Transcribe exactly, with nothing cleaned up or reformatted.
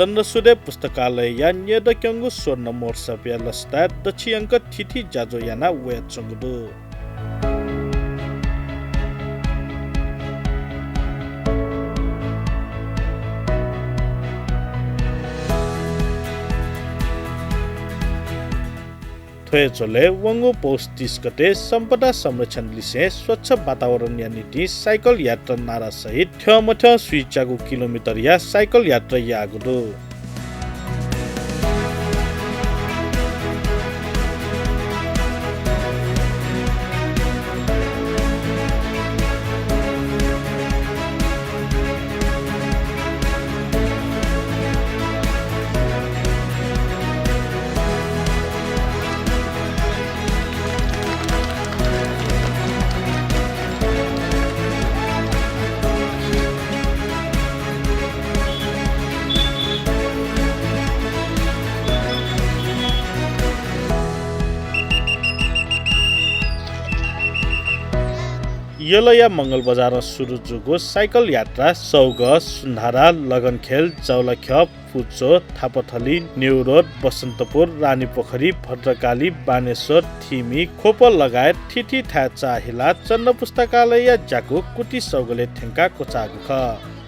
चन्द्रसूर्य पुस्तकालयया न्यदँ क्यंगु स्वर्ण महोत्सवया लसताय् दच्छियंक थीथी ज्याझ्वः यानाः वयाच्वंगु दु। थ्व हे झ्वलय् वंगु पौष तीस गते सम्पदा संरक्षण लिसें स्वच्छ वातावरणया निंतिं साइकल यात्रा नारा सहित थ्यंमथ्यं स्वीच्यागू किलोमिटरया साइकल यात्रा याःगु दु। यलया मंगलबजारं सुरु जूगु साइकल यात्रा सौगः, सुन्धारा, लगनखेल, जावलाख्यः, पुचो, थापाथली, नेउरोड, बसन्तपुर, रानीपोखरी, भद्रकाली, बानेश्वर, थिमि, ख्वप लगायत थीथी थाय् चाःहिलाः चन्द्र पुस्तकालयया ज्याकू कुटी सौगलय् थ्यंकाः क्वचाःगु खः।